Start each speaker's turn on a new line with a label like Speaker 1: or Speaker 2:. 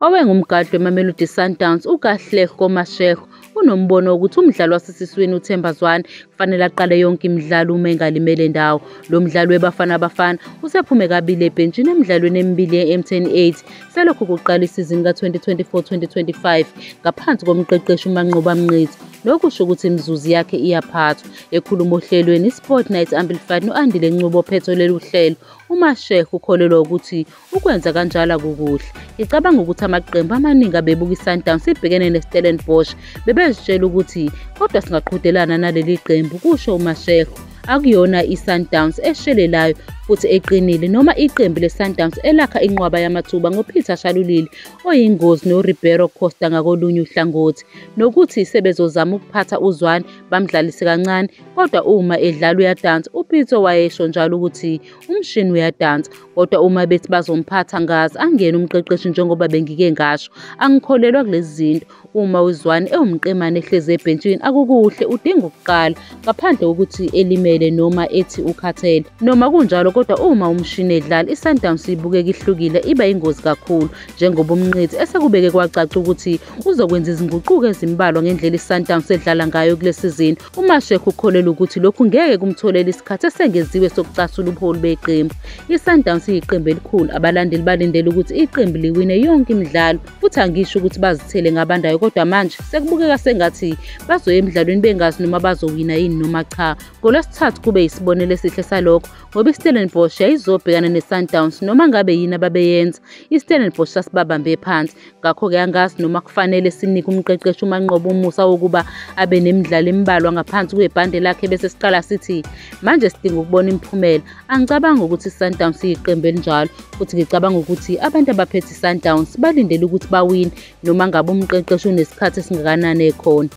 Speaker 1: Owengumgadli weMamelodi Sundowns uKatlego Mashego unombono wokuthi umdlali wasesiswini uThemba Zwane kufanele aqale yonke imidlalo uma engalimele ndawo. Lo mdlali weBafana Bafana usephume kabili ebhentshini emidlalweni emibili ye-MTN 8 selokhu kuqala isizini ka-2024-2025 ngaphansi komqeqeshi uManqoba Mnqithi, nokusho ukuthi imizuzu yakhe iyaphathwa. Ekhuluma ohlelweni iSport Night Amplified no-Andile Ncube ophethe lolu hlelo, uMashego ukholelwa ukuthi ukwenza kanjalo akukuhle. Ngicabanga ukuthi amaqembu amaningi abebuka iSundowns ibhekene neStellenbosch bebezitshela ukuthi kodwa singaqhudelana naleli qembu, kusho uMashego. Akuyona iSundowns eshelelayo futhi eqinile noma iqembu leSundowns elakha inqwaba yamathuba ngoPeter Shalulile oyingozi noRibeiro Costa ngakolunye uhlangothi, nokuthi sebezozama ukuphatha uZwane bamdlalise kancane, kodwa uma edlala uyadansa. UPitso wayesho njalo ukuthi umshini uyadansa, kodwa uma bethi bazomphatha ngazi angene umqeqeshi njengoba bengike ngasho. Angikholelwa kulezi zinto. Uma uZwane ewumqemane ehlezi ebhentshini akukuhle, udinga ukuqala ngaphandle kokuthi elimele noma ethi ukhathele. Noma kunjalo kodwa uma umshini edlala iSundowns ibukeka ihlukile, iba ingozi kakhulu njengoba uMnqithi esekubeke kwacaca ukuthi uzokwenza izinguquko ezimbalwa ngendlela iSundowns edlala ngayo kule sizini. UMashego ukholelwa ukuthi lokhu ngeke kumtholele isikhathi esengeziwe sokucasula ubuholi beqembu. ISundowns iyiqembu elikhulu, abalandeli balindele ukuthi iqembu liwine yonke imidlalo, futhi angisho ukuthi bazithele ngabandayo, kodwa manje sekubukeka sengathi bazoya emidlalweni bengazi noma bazowina yini noma cha. NgoLwesithathu kube yisibonelo esihle salokho ngoba iStellenbosch yayizobhekana neSundowns noma ngabe yini ababeyenza. IStellenbosch sasibabambe phansi, ngakho-ke angazi noma kufanele sinike umqeqeshi uManqoba umusa wokuba abe nemidlalo embalwa ngaphansi kwebhande lakhe bese siqala sithi manje sidinga ukubona imiphumela. Angicabangi ukuthi iSundowns iyiqembu elinjalo, futhi ngicabanga ukuthi abantu abaphethe iSundowns balindele ukuthi bawine noma ngabe umqeqeshi unesikhathi esingakanani ekhona.